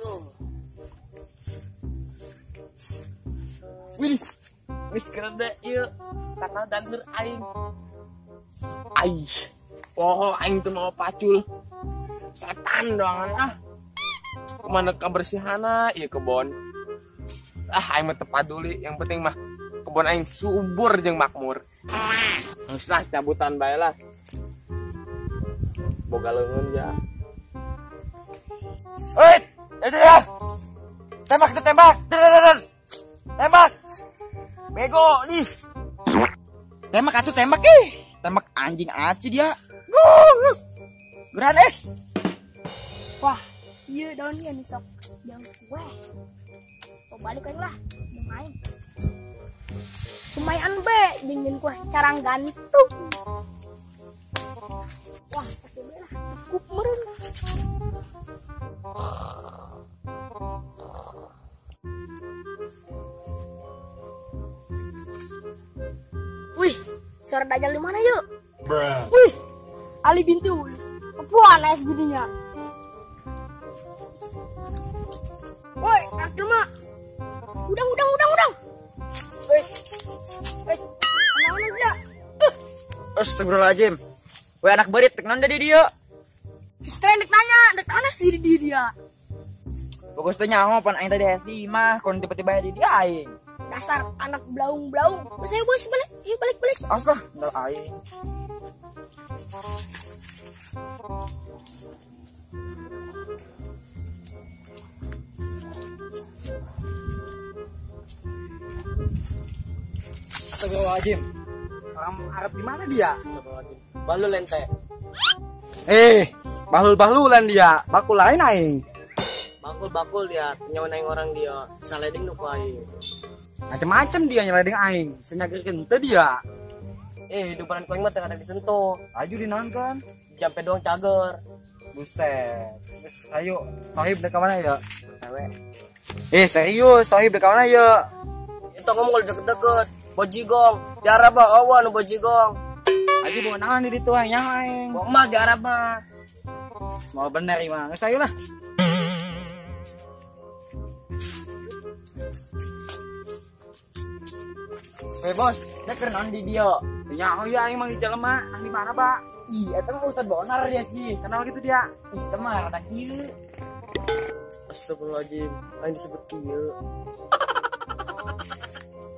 Aduh. Wih, wis keren deh ieu. Tanggal dangder aing. Aih. Poho aing teu mau pacul. Setan doangan ah. Kemana kebersihanna ieu kebon. Ah aing mah teu paduli, yang penting mah kebon aing subur jeung makmur. Geus lah cabutan bae lah. Boga leungeun ya. Hei, itu ya. Tembak, tembak. Tembak. Bego nih. Tembak atuh tembak ih. Tembak anjing aci dia. Geran eh. Wah, iya daunnya nih sok. Jangan kue. Oh, balik aing lah, jeung aing. Lumayan be, dingin kue carang gantung. Wah, sakit be lah, cukup meureun. Wih, suara dajal di mana yuk? Bruh. Wih, Ali bintu. Apaan es jadinya? Woi, akil mak. Udang. Wes. Wes, mana sih ya? Astagfirullahaladzim. Woi anak berit, teknon dari dia. Keren dek nanya, dek nanya sih di dia. Bagus tuh nyaho pan aing tadi SD mah, kon tiba-tiba di dia aing. Dasar anak blaung-blaung. Bos ayo bos balik, ayo balik. Awas lah, ndal aing. Astagfirullahaladzim. Orang Arab di mana dia? Astagfirullahaladzim. Balul ente. Bahlul-bahlulan dia. Bakul lain aing. Bakul-bakul dia, nyawa aing orang dia. Saleding nu ku aing. Macem-macem dia nyeleding aing. Senyageurkeun teu dia. Hidupan ku aing mah teu ada disentuh. Aju dinaonkeun? Jampe doang cager. Buset. Geus ayo, sohib dek ka mana ya? Cewek. Serius, sohib dek ka mana ya? Itu ngomong kalau deket-deket. Bojigong, di Arab mah awan bojigong. Aja bawa naon di ditu aing aing. Bawa emas di Arab mah. Mau bener ieu mah. Geus ayo lah. Weh bos, dek keur naon di dieu? Nyaho ya aing mah di jelema, nang di mana, Pak? Ih, eta mah Ustad Bonar dia sih. Kenal gitu dia. Ih, teh mah rada kieu. Astagfirullahaladzim, aing disebut kieu.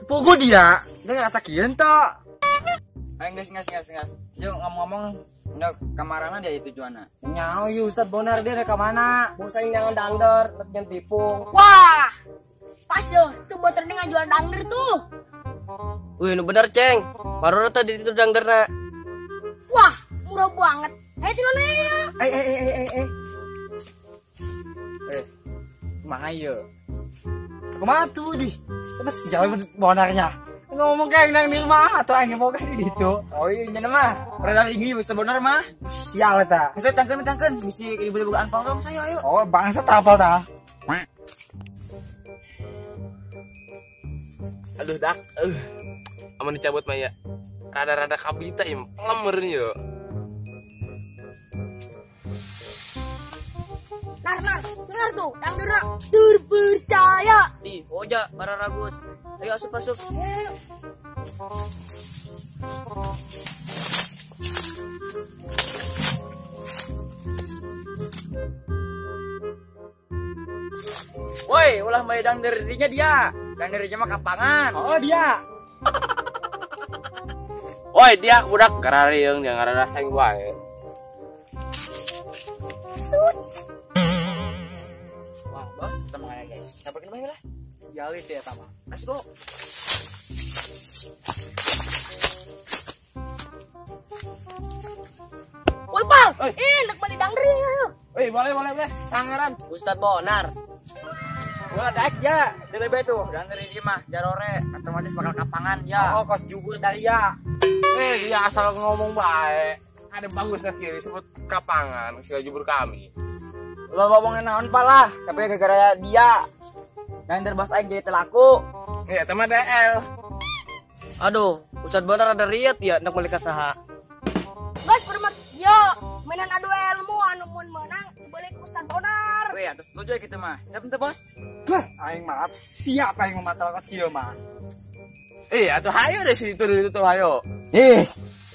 Pogo dia, dia ngerasa kieu tok. Ayo nges. Yuk ngomong-ngomong, ndek kamarana dia itu tujuanna. Nyaho ieu Ustad Bonar dia rek ka mana? Bos aing nyangan dangder, rek nyen tipung. Wah. Pas tuh botornya ngajual dangder tuh. Wih, nu bener, Ceng. Baru tadi itu dangderna. Wah, murah banget. Ayo tilu ya. Kumaha ieu? Kumaha tuh di? Terus jalan Bonarnya. Ngomong kayak nang di rumah atau aing boga di ditu. Oh iya nya mah. Pernah tinggi Ustaz Bonar mah. Sial eta. Geus tangkeun bisi ibu-ibu anpal dong saya ayo. Oh, bangsa tapal tah. Aduh dak. Amun dicabut mah ya. Rada-rada kabita ieu pelem meureun ieu. Nar, dengar tuh, dangdurna terpercaya. Di, oja, para ragus. Ayo asup. Woi, ulah mah dangdurnya dia. Dangdurnya mah kapangan. Oh, dia. Woi, dia budak gararieung dia ngararasain wae. Wah, bos, teman aja guys. Sabarkeun bae lah. Jalis ya tama. Let's go. Woi, Pal. Nek bali dangder ya. Woi, boleh. Sangaran Ustad Bonar. Gua daek ya, dilebe tuh. Dangder di mah jarore otomatis bakal kapangan ya. Oh, kos jubur dari ya. Dia asal ngomong bae. Ada bagus dah kieu disebut kapangan, segala jubur kami. Lo ngomongin naon palah, tapi gara-gara dia dangder bos aing jadi telaku. Ya, teman DL. Aduh, Ustad Bonar ada riat ya nak balik ka saha. Guys, permat yo, mainan adu ilmu anu mun menang dibeli ku Ustad Bonar. Weh, atas setuju gitu mah. Siap ente, Bos? Bah, aing mah siap aing mah masalah kos kieu mah. Atuh hayo deh situ dulu tuh hayo. Ih.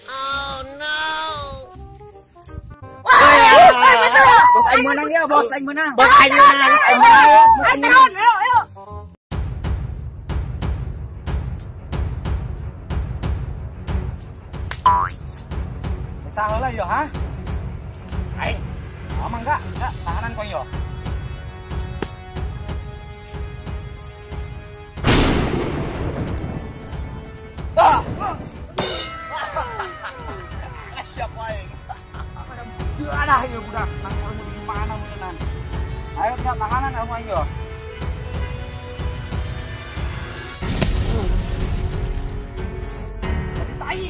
Oh no. Wah, betul. Bos aing menang ya, bos aing menang. Bos aing menang, aing menang. Ayo terus, ayo, ayo. Salah lah yo, ha? Aing. Aman enggak? Enggak, tahanan kau yo. Ah. Siap aing. Adah yo budak, nang kamu di mana tenan. Ayo enggak tahanan kamu ayo. Jadi tai.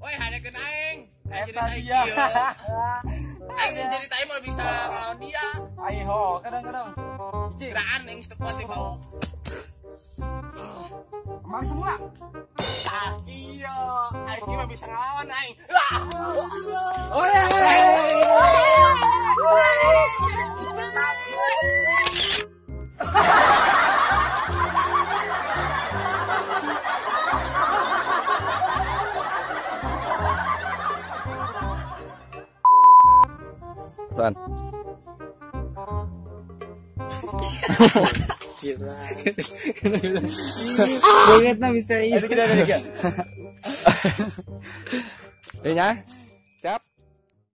Woi, hanya kena aing. Aing jadi tai kieu. Aing jadi tai mah bisa ngelawan dia. Ayo, kadang-kadang. Kiraan aing teu kuat bau. Kembali semula. Ah, iya, aing mah bisa ngelawan aing. Ore, ore. San. Gila. Banget na misteri. Ini ya. Siap.